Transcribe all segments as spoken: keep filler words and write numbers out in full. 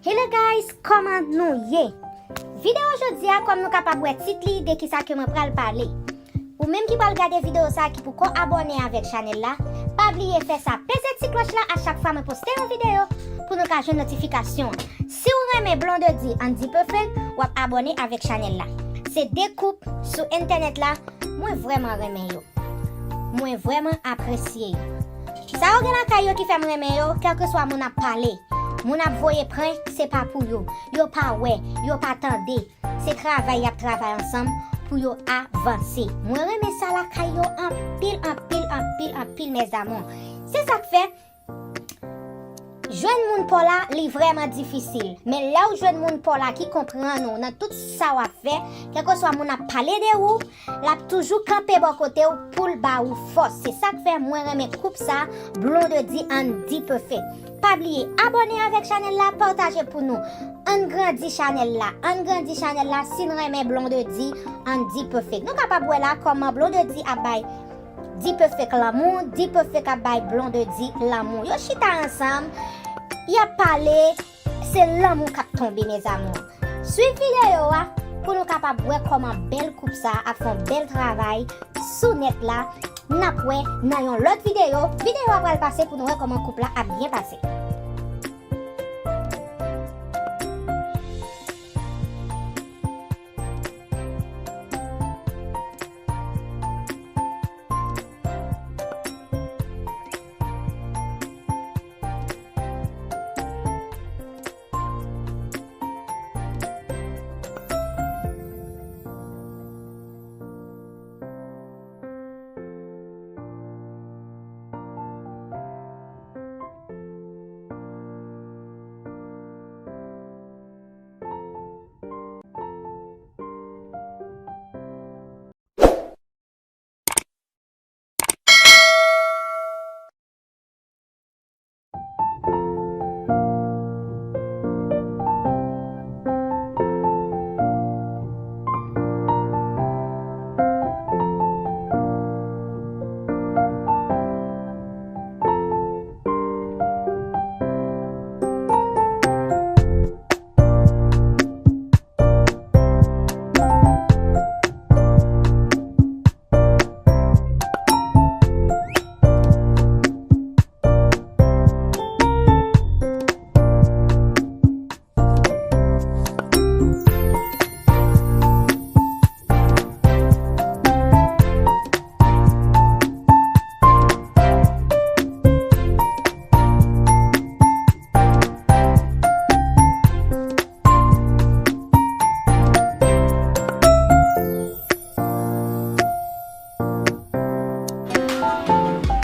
Hello guys, kòman nou ye? Videyo jodi a, kòm nou kapab wè tit li, de kisa ke mwen pral pale. Ou menm ki pral gade videyo sa a ki poko abòne avèk chanèl la, pa bliye fè sa, peze ti klòch la a chak fwa mwen poste yon videyo pou nou ka jwenn notifikasyon an. Si w renmen Blondedy and D-Perfect, w ap abòne avèk chanèl la. Se de koup sou entènèt la, mwen vrèman renmen yo. Mwen vrèman apresye yo. Sa yo gen lakay yo ki fè m renmen yo, kèlkeswa moun ap pale, moun ap voye prank, se pa pou yo. Yo pa wè, yo pa tande. Se travay y ap travay ansanm pou yo avanse. Mwen renmen sa lakay yo anpil, anpil, anpil, anpil, mes amours. Se sa k fè, jwenn moun pa w la, li vrèman difisil. Men lè w jwenn moun pa w la ki konprann ou nan tout sa w ap fè, kèlkeswa moun ap pale de ou, l ap toujou kanpe bò kote w pou l ba ou fòs. Se sa k fè mwen renmen koup sa, Blondedy and D-Perfect. Pa bliye abòne avèk chanèl la, pataje pou nou. Ann grandi chanèl la, ann grandi chanèl la si n renmen Blondedy and D-Perfect. Nou kapab wè la kòman Blondedy ap bay D-Perfect lanmou, D-Perfect ap bay Blondedy lanmou. Yo chita ansanm, y ap pale, se lanmou k ap tonbe, mes amours. Swiv videyo a pou nou kapab wè kòman bèl koup sa a ap fè yon bèl travay sou nèt la. N ap wè nan yon lòt videyo. Videyo a pral pase pou nou wè kòman koup la ap byen pase.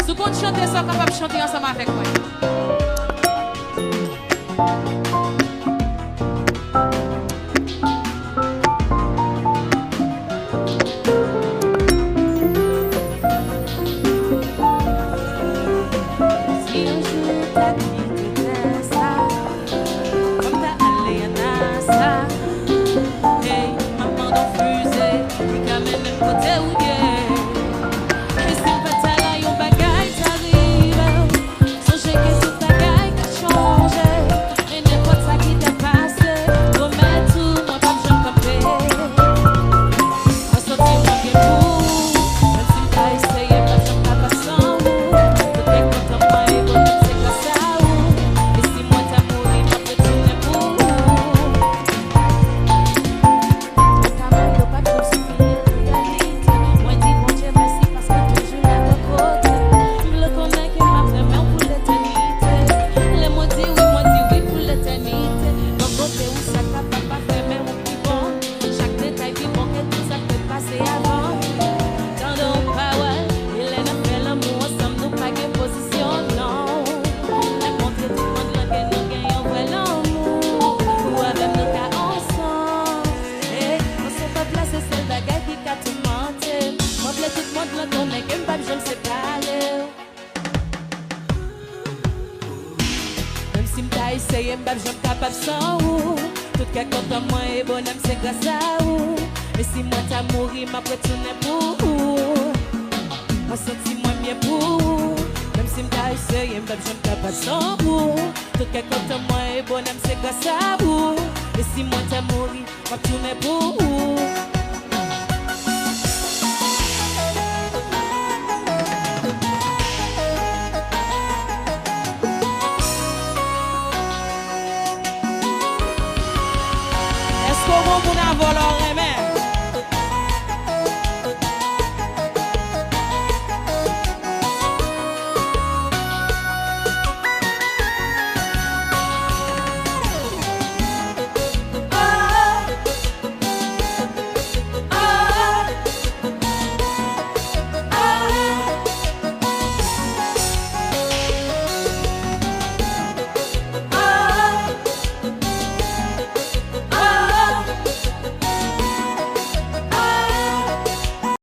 Si w konn chante sa, w kapab chante ansanm avèk mwen. Si yon jou w ta kite tè sa, fò m ta ale a NASA. Hey, m ap mande w fize ki ka mennen m kote w ye. E si m pa t ta la, yon bagay ta rive w. Sonje ke tout bagay ka chanje. E nenpòt sa ki ta pase, pwomèt ou, mwen p ap janm kanpe. Mwen santi mwen byen pou ou. Menm si m ta eseye, m p ap janm ka pa san ou. Tout kè kontan mwen e bonè m se gras a ou. E si mwen ta mouri, m ap retounen pou ou. Yo ka mande w pa janm soufri de fidelite. Mwen di Bondye mèsi paske w toujou la bò kote m. M vle konnen ke m ap renmen w pou letènite. Lè mwen di wi, mwen di wi pou letènite. Bò kote ou sa kapab pa fè, men ou pi bon. Chak detay pi bon ke tout sa k te pase avan. Tande yon pawòl, e lè n ap fè lanmou ansanm, nou pa gen pozisyon, non. N ap montre tout mond lan ke nou gen yon vrè lanmou. Ou avè m, nou ka ansanm. Ey, mwen se pèp la, se sèl bagay ki ka toumante m. Mwen vle tout mond lan konnen ke m p ap janm separe w. Menm si m ta eseye, m p ap janm kapab san ou. Tout kè kontan mwen e bonè m se gras a ou. E si mwen ta mouri, m ap retounen pou ou. Mwen santi mwen byen pou ou. Menm Si m ta eseye, m p ap janm kapab san ou. Tout kè kontan mwen e bonè m se gras a ou. E si mwen ta mouri, m ap tounen pou ou.